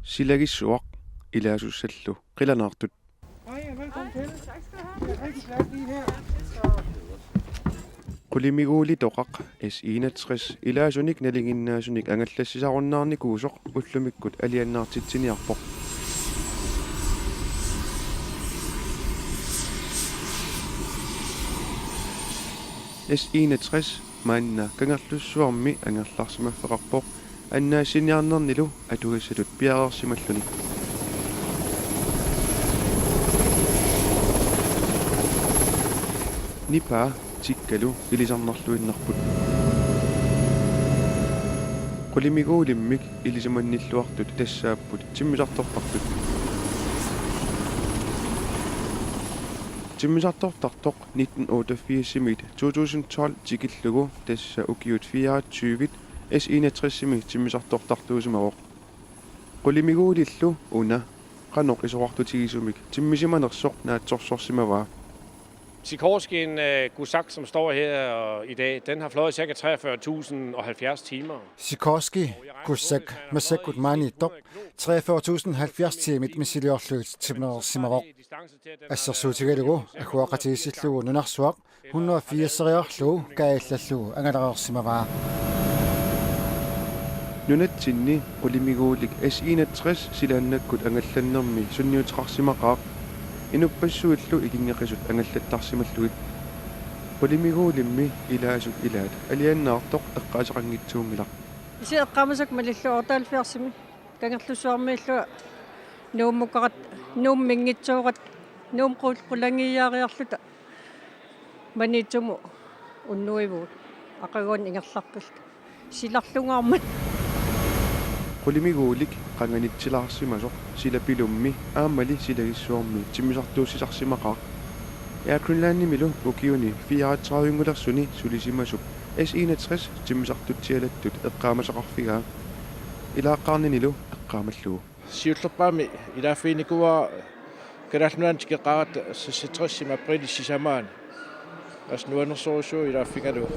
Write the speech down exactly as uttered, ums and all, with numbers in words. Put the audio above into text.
Silagissuaq ilaasussallu qilanaartut. Qulimiguulitoqaq S enogtres ilaasunik nalinginnaasunik angallassisarunnaarnikuusoq ullumikkut aliannaartitsiniarpoq. S enogtres maanna Kangerlussuarmi angerlarsimaffeqarpoq annaassiniarnernilu atugassatut piareersimalluni. Nipaa tikkalu ilisarnarluinnarput. Qulimiguulimmik ilisimannilluartut tassaapput timmisartortartut. Timmisartortartoq nitten otteogfirsimiit to tusind tolv tikillugu tassa ukiut fireogtyve S enogtresimi timmisartortartuusimavoq. Qulimiguulillu una qanoq isorartutigisumik timmisimanersoq naatsorsorsimavaa. Sikorsky, en øh, Gusak, som står her i dag, den har fløjet cirka treogfyrre tusind og halvfjerds timer. Sikorsky, Gusak, massakkut maaniittoq treogfyrre tusind halvfjerds tiimit missiliorlugit timmereersimavoq. Assersuutigalugu agguaqatigiissillugu nunarsuaq hundrede og firseriarlugu kaajallallugu angalareersimavaa. Nunatsinni qulimiguulik S enogtres silaannakkut angallannermi sunniuteqarsimaqaaq, inuppassuillu ikinngeqisut angallattarsimallugit. Qulimiguulimmi ilaasut ilaat aliannaartoq eqqaaseqanngitsuunngilaq. Isi eqqaamasakka malillugu otteoghalvfjerdsimi Kangerlussuarmiillunga Nuummukarat, Nuumminngitsoorat, Nuummut qulangiiaariarluta Maniitsumut unnuivugut aqaguani ingerlarpalluta silarlungaarmat. Qulimiguulik qanganitsilaarsimasoq Silapilummi aammali Silagissuarmi timmisartuussisarsimaqaaq. Air Greenlandimilu ukiuni fireogtredivengulersuni sulisimasup S enogtres timmisartutsialattut eqqaamasaqarfigaa. Ilaaqqaarninilu eqqaamallugu. Siullerpaamik ilaaffiginikuuara Kalaallit Nunaanni tikeqqaaratta seksogtresimi aprilip sisamaani. Assut nuannersorujussuuvoq ilaaffigalugu.